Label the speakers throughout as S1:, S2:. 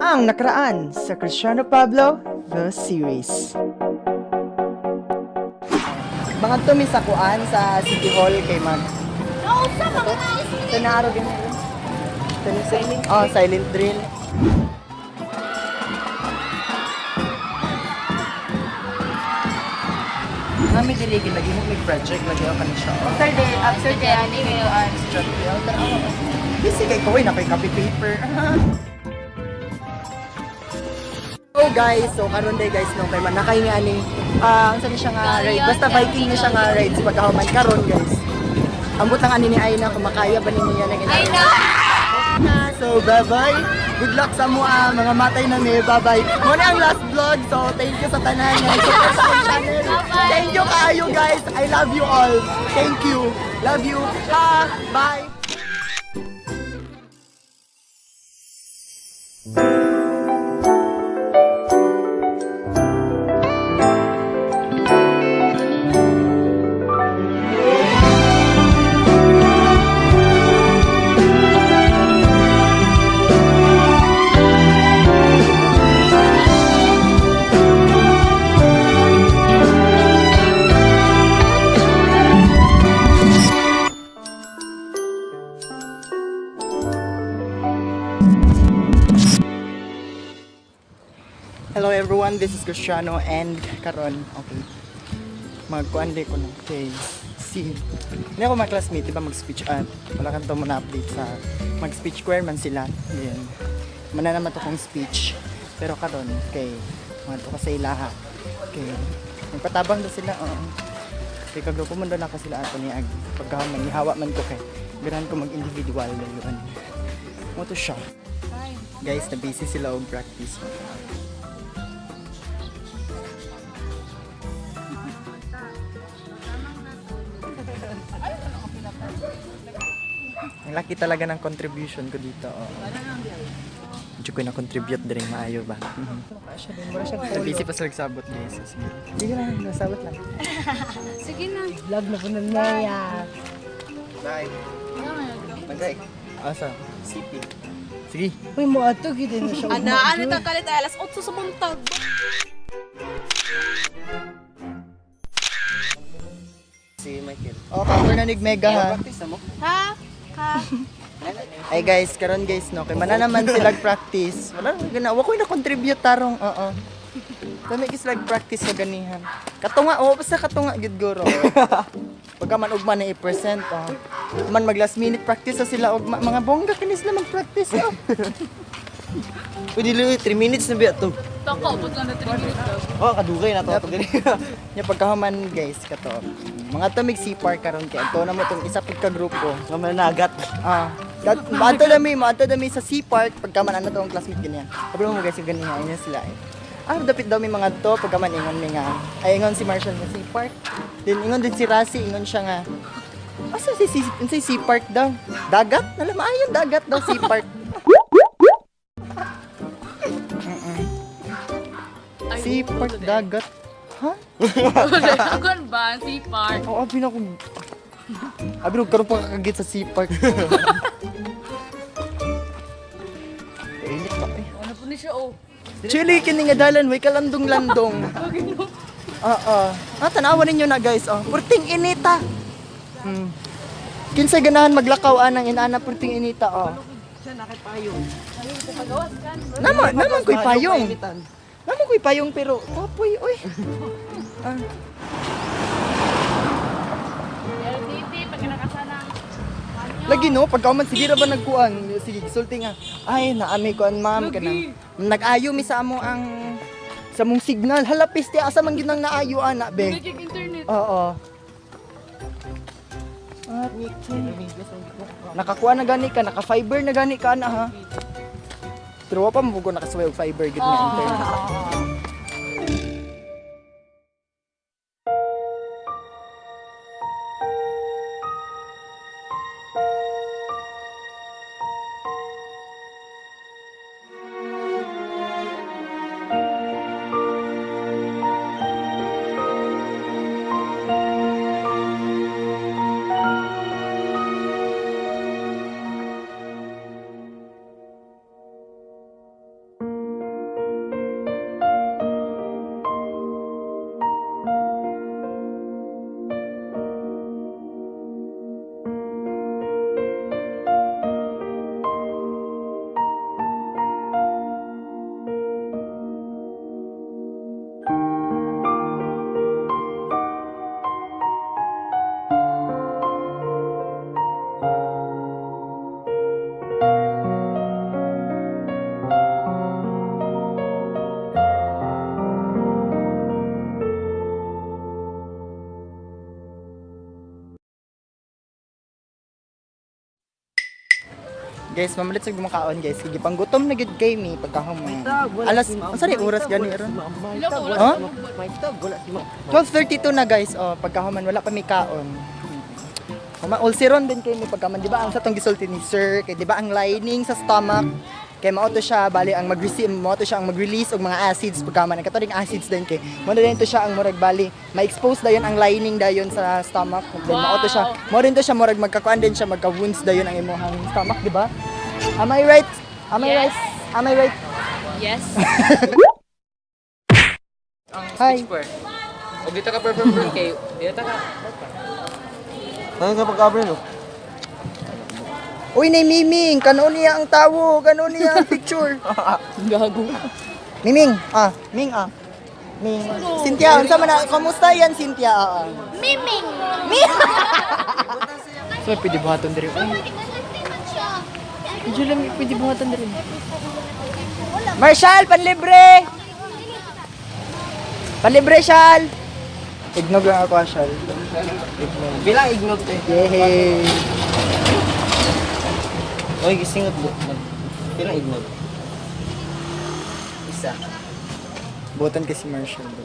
S1: Ang nakaraan sa Cristiano Pablo, The Series. Mga tumi sa kuan sa City Hall kay mag Tanaro ganyan. Silent. Oh, silent drill. Nami dili gid lagi mo may project lagi ako kani siya. Oh.
S2: After day, after day, ani kayo an.
S1: Busy kay ko na kay copy paper. So guys, so karon day guys no kay man nakay nga aning unsa ni siya nga ride. Basta Viking na siya nga ride sa pagkahuman karon guys. Ambot lang ani ni Aina kung makaya ba ni niya na
S2: Ay na!
S1: So bye-bye. Good luck sa mo mga matay na mi. Bye-bye. Mo na ang last vlog. So thank you sa tanan nga support sa akong channel. Thank you kaayo guys. I love you all. Thank you. Love you. Ha. Bye. Hello everyone, this is Cristiano and karon, okay. Magkuan day ko no kay si hindi ako mga classmate, di ba mag-speech at wala kang to mo na update sa mag-speech square man sila. Then mana naman to kong speech. Pero karon kay mga to kasi ilaha. Kay magpatabang daw sila, oo. Kay kagrupo man daw nako sila ato ni ag pagkahuman nihawa man ko kay ganahan ko mag-individual dayon. Mo to siya. Guys, na busy sila og practice. Ang laki talaga ng contribution ko dito. Oo. Medyo ko na-contribute din maayo ba? Mm-hmm. Busy pa sila nagsabot guys. Sige. Sige lang, nasabot lang.
S2: Sige na.
S3: Vlog na po ng Naya.
S1: Bye. Bye. Asa? CP. Sige.
S3: Uy, mo ato, gid na siya.
S2: Ana, ano ta kalit ay alas 8 sa buntag.
S4: Si Michael.
S1: Oh, cover na nig Mega ha.
S4: Practice na mo?
S2: Ha? Ha?
S1: Ay guys, karon guys no, kay mana naman sila practice. Wala na gana, wa ko na contribute tarong. Oo. Kami gis lag practice sa ganihan. Katunga, oh, basta katunga gid guro. Pagka man ugma na i-present, oh. Man mag last minute practice sa sila og mga bongga kini sila mag-practice oh.
S4: Pwede luwi, 3 minutes na biya to.
S2: Tako, abot lang na 3 minutes daw.
S4: Oh, kadugay na to. Ato gani.
S1: Nya pagkahuman guys kato. Mga tamig si park karon kay adto na mo tong isa pud ka grupo.
S4: Nga mananagat.
S1: Ah, maadto na mi, maadto na mi sa Sea Park pagka man ano tong classmate ganyan. Kabalo mo guys yung ganyan ingon sila eh. Ah, dapit daw mi mga to pagka man ingon mi nga. Ay ingon si Marshall nga Sea Park. Then ingon din si Rasi, ingon siya nga. Asa si si si Sea Park daw? Dagat? Nala maayon dagat daw Sea Park.
S2: Ay,
S1: Sea Park dagat. Ha?
S2: Agon ba? Sea Park.
S1: Oo, abi na ko. Abi na karon pa kakagit sa Sea Park. Init pa eh.
S2: Ano po ni siya oh.
S1: Chili kini nga dalan way kalandong-landong. Oo. Ah, tanawa ninyo na guys oh. Purting inita. Hmm. Kinsa ganahan maglakaw anang inana purting inita oh. Naman, naman ko'y payong. Naman ko'y payong pero kapoy oy. Ah.
S2: LTT, pag nakasana.
S1: Lagi no, pagka man sige ra ba nagkuan, sige gisulti nga. Ay, naami kuan ma'am kanang nag-ayo mi sa amo ang sa mong signal. Hala piste asa man gyud nang naayo ana be.
S2: Nagkik internet.
S1: Oo. At nakakuha na gani ka, naka-fiber na gani ka na ha. Pero wa pa mo ko nakasuway og fiber gid nga internet. Guys, mamalit sa gumakaon, guys. Sige, panggutom na gid kay mi pagkahuman. Alas, unsa ni oras gani ron? Huh?
S4: May tag, wala si Ma.
S1: 12:32 na, guys. Oh, pagkahuman wala pa may kaon. Uma ulceron din kay mi pagkaman, di ba? Ang sa tong gisulti ni sir, kay di ba ang lining sa stomach kay mao to siya bali ang mag-receive mao to siya ang mag-release og mga acids pagkaman. Ang katoring acids din kay mo na din to siya ang murag bali ma-expose dayon ang lining dayon sa stomach. Then mao to siya, mao din to siya murag magkakuan din siya magka wounds dayon ang imong stomach, di ba? Am I right? Am I
S2: Yes.
S1: right? Am I right?
S2: Yes.
S1: Hi.
S5: O dito ka perform bro kay dito ka.
S4: Ano sa pag-cover no?
S1: Uy, nay Miming, kano niya ang tawo, kano niya ang picture.
S2: Gago.
S1: Miming, ah, Ming ah. Ming. Cynthia, unsa man na, kamusta yan Cynthia? Ah, ah.
S6: Miming!
S1: So pwede buhaton diri. Uy, medyo lang pwede buhaton diri. Marshall, panlibre! Panlibre, Shal! Ignog lang ako, ah, Shal. Ignog.
S4: Bilang ignog te.
S1: Yay!
S4: Oy, gisingot bo. Bilang ignog. Isa.
S1: Buhatan kay si Marshall. Bro.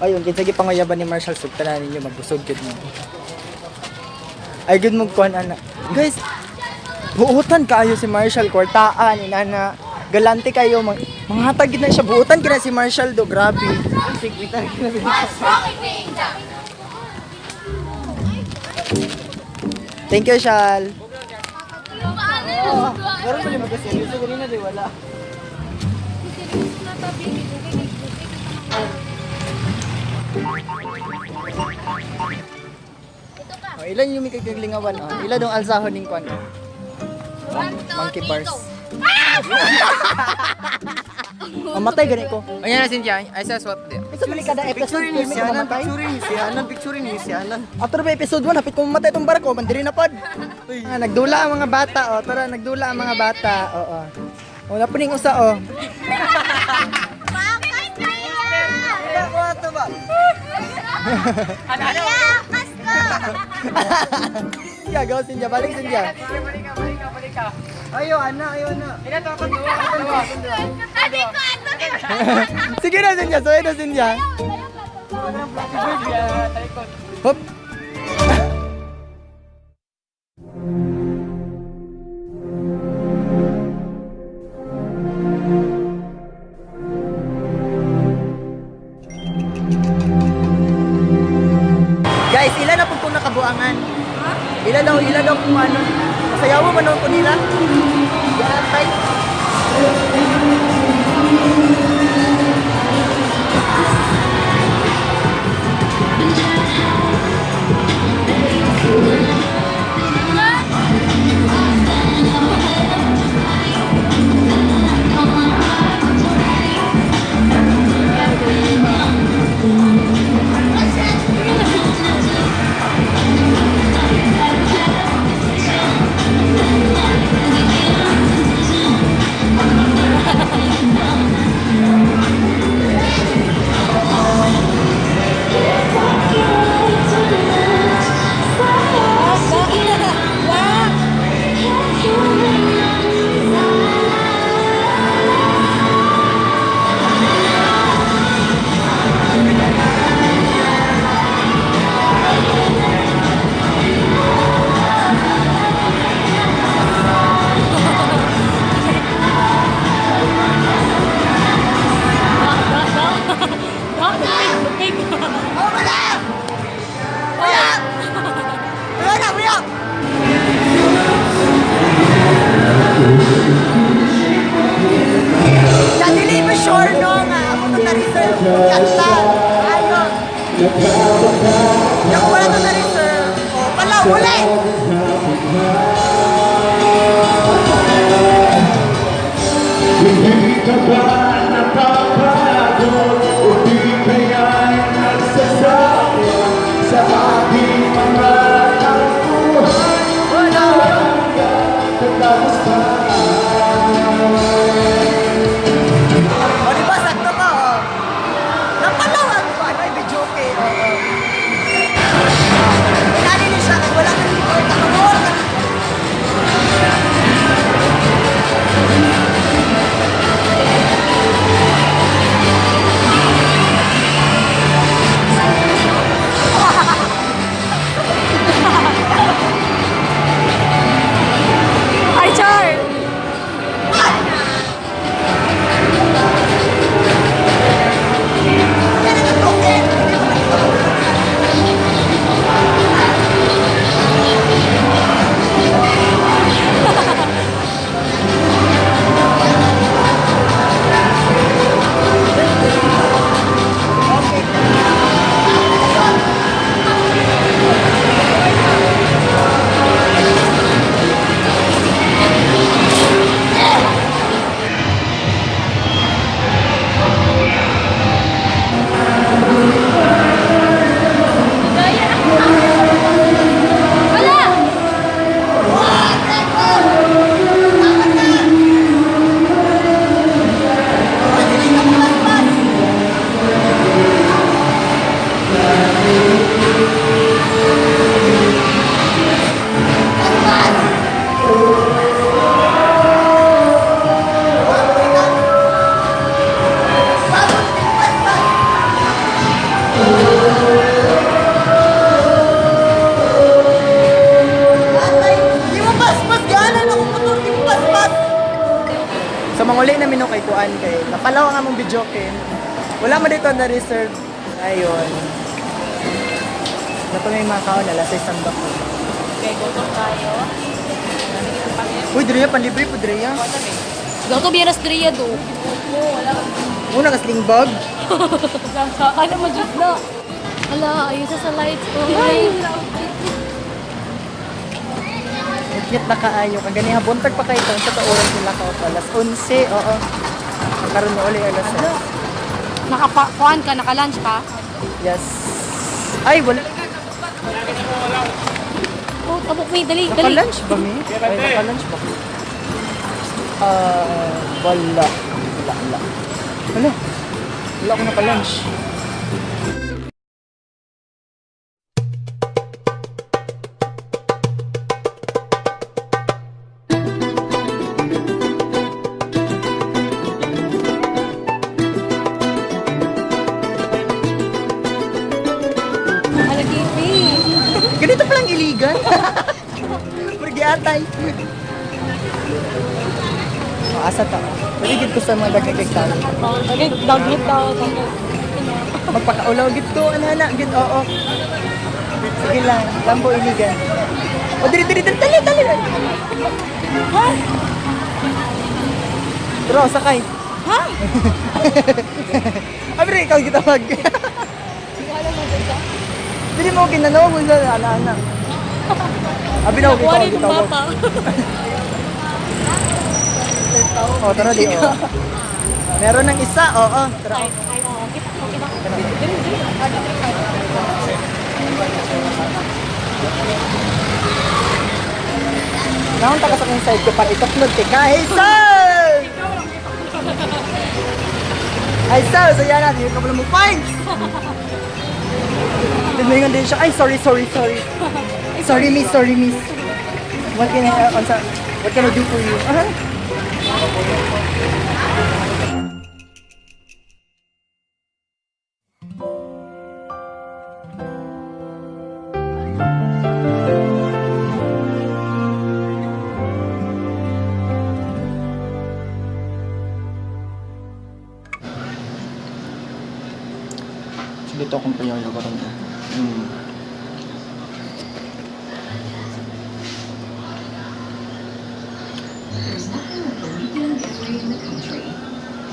S1: Ayun, kinsa gipanguyaban ni Marshall sug tanan ninyo magbusog gyud mo. Ay gud mo kuan ana. Guys, buutan kaayo si Marshall kwartaan inana. Galante kayo mag manghatag gid na siya buutan kina si Marshall do grabe. Thank you, Shal.
S4: Meron pa lima kasi. Gusto kanina di wala.
S1: Oh, ilan yung may kagaglingawan? Oh? Ilan yung alsahon ning kuan? Monkey bars. Mamatay gani ko.
S5: Ayan na Cynthia, ay sa swap di.
S1: Isa man kada episode
S4: Picture ni
S1: pirmi
S4: si
S1: ko
S4: Anan,
S1: mamatay.
S4: picture ni si Anan, picture ni si Anan.
S1: After ba episode 1, hapit ko mamatay itong barko, mandiri na pod. Ah, nagdula ang mga bata, oh. Tara, nagdula ang mga bata. Oo. Oh, napuning usa, oh.
S6: Bakas na yan!
S4: Ako ato ba?
S6: Bakas ko!
S1: Cynthia, go Cynthia, balik Cynthia.
S4: Ayo ana, ayo ana.
S6: Sabi ko, ano
S1: Sige na Cynthia, sorry na Cynthia. Hop. Guys, ilan na po kung nakabuangan? Ilan daw kung ano? Masayaw man ko nila. Yatay.
S2: Lupig, lupig.
S1: Wala na, wala! Sa dili mo sure no nga ako to na-reserve kanta. Ano? Ako wala to na-reserve. Oh, pala, uli!
S7: Hindi ka ba napapagod o di kaya'y nagsasawa sa ating mga tampuhan? Wala hanggang katapusan.
S1: O, di ba? Sakto to, oh. Napalaw ang ano, ay, video okay. Oo. Nani. mi no kay kuan kay napalaw ang among video kay. Wala mo dito na reserve. Ayun. Dapat may mga kaon alas 6 ang bako.
S2: Okay, gutom tayo.
S1: Uy, Drea, panlibre po Drea.
S2: Gato biyaras Drea do.
S1: Una ka sling bag.
S2: Ano mo jud na? Hala, ayun sa lights ko. Ay,
S1: Ngit na kaayo kag gani buntag pa kay sa ta oras nila ka alas 11. Oo. Karon mo uli alas 6.
S2: Nakapakuan ka, naka-lunch ka?
S1: Yes. Ay, wala.
S2: Oh, tabok may dali, dali.
S1: Naka-lunch ba mi? Ay, naka-lunch ba? Ah, wala. Wala, wala. Wala. Wala akong naka-lunch.
S2: Hala, TV.
S1: Ganito palang iligan. Pergi atay. Oh, asa ta? Pwede gid ko sa mga dagdag tao.
S2: Dagit, dagit daw.
S1: Magpakaulaw gid ko ana gid oo. Sige lang, lambo iligan. O diri diri diri dali dali. Ha? Bro, sakay. Ha? Abi ikaw gitawag. Dili mo ginanaw mo sa ana ana. Abi na ikaw
S2: Kuha
S1: gitawag.
S2: bata.
S1: Oh, tara di oh. Meron ng isa, oo. Tara.
S2: Ay, oo, kita ko, kita ko. Dali, dali.
S1: Naunta ka sa akong side ko para itaklod kay ka. Hey, sir! Ay, sir! Saya na, hindi ka pala mo points! Lumingon din siya. Ay, sorry, sorry, sorry. Sorry, miss, sorry, miss. What can I, what can I do for you? Ah. Dito akong payoyo ko rin. Mm.
S8: There's nothing like a weekend getaway in the country.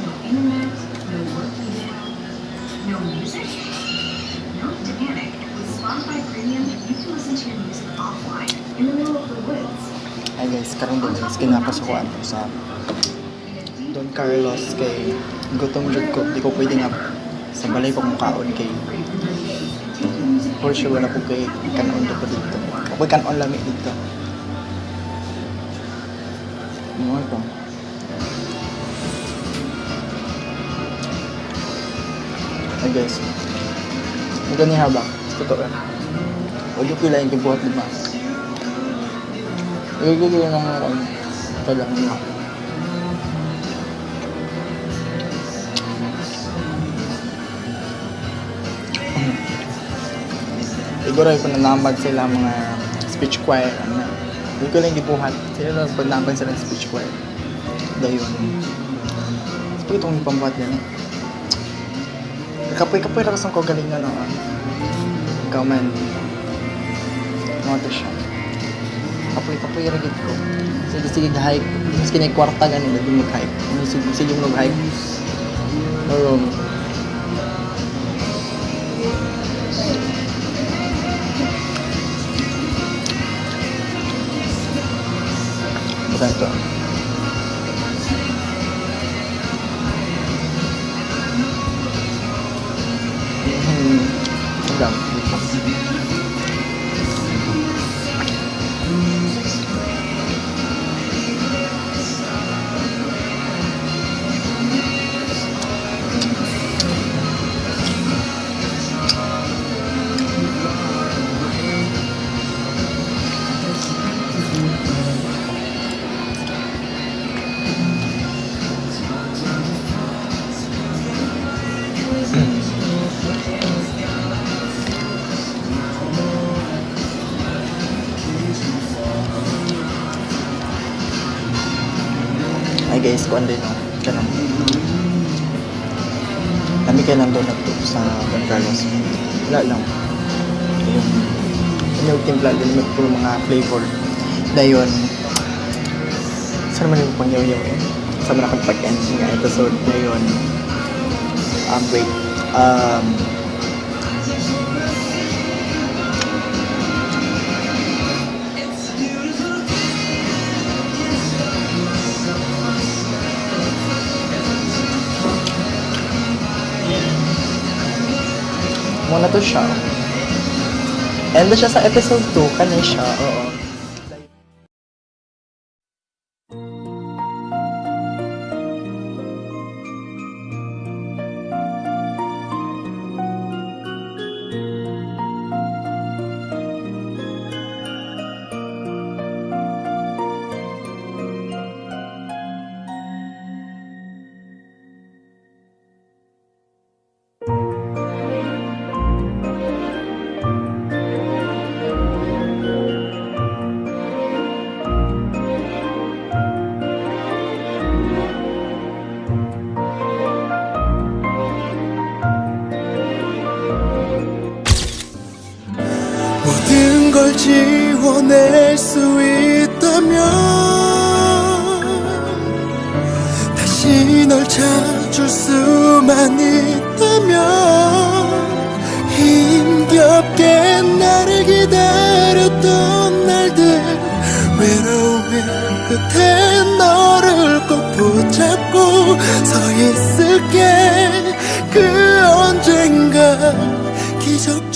S8: No internet, no work email, no music. Not to panic. With Spotify Premium, you can listen to your music offline in the middle of the woods.
S1: Hi guys, karon din guys, kinapas ako ato sa Don Carlos kay gutom jud ko. Di ko pwede nga sa balay ko mukaon kay for sure wala ko kay kanon do ko dito. Ako'y kanon lami dito. Ano ito? Hi guys. Ang ganiha ba? Totoo. Huwag yung kilain kay buhat di ba? Ibigay ko ng ano, kailangan niya. Siguro yung pananamag sila mga speech choir. Ano. Hindi ko lang gibuhat. Sila lang pananamag sila ng speech choir. Dayon. Sige itong pambuhat yan eh. Kapoy-kapoy ra kasang kagalingan no. Ikaw man. Mga to siya. Kapoy-kapoy ra gid ko. Sige sige hike. Maski na kwarta gani lagi mag-hike. Sige sige mag-hike. Pero basta ito. Ang dami. Ay guys, kuan din no. Kanang. Dami kayo ng donut to sa Don Carlos. Wala lang. Yung yung timpla din may puro mga flavor. Dayon. Saan naman yung pangyaw-yaw eh? Sa man akong pag-end nga episode dayon. Wait. Muna to siya. End na siya sa episode 2. Kanay siya, oo.
S7: 모든 걸 지워낼 수 있다면 다시 널 찾을 수만 있다면 힘겹게 나를 기다렸던 날들 외로움의 끝에 너를 꼭 붙잡고 서 있을게. 그 언젠가 기적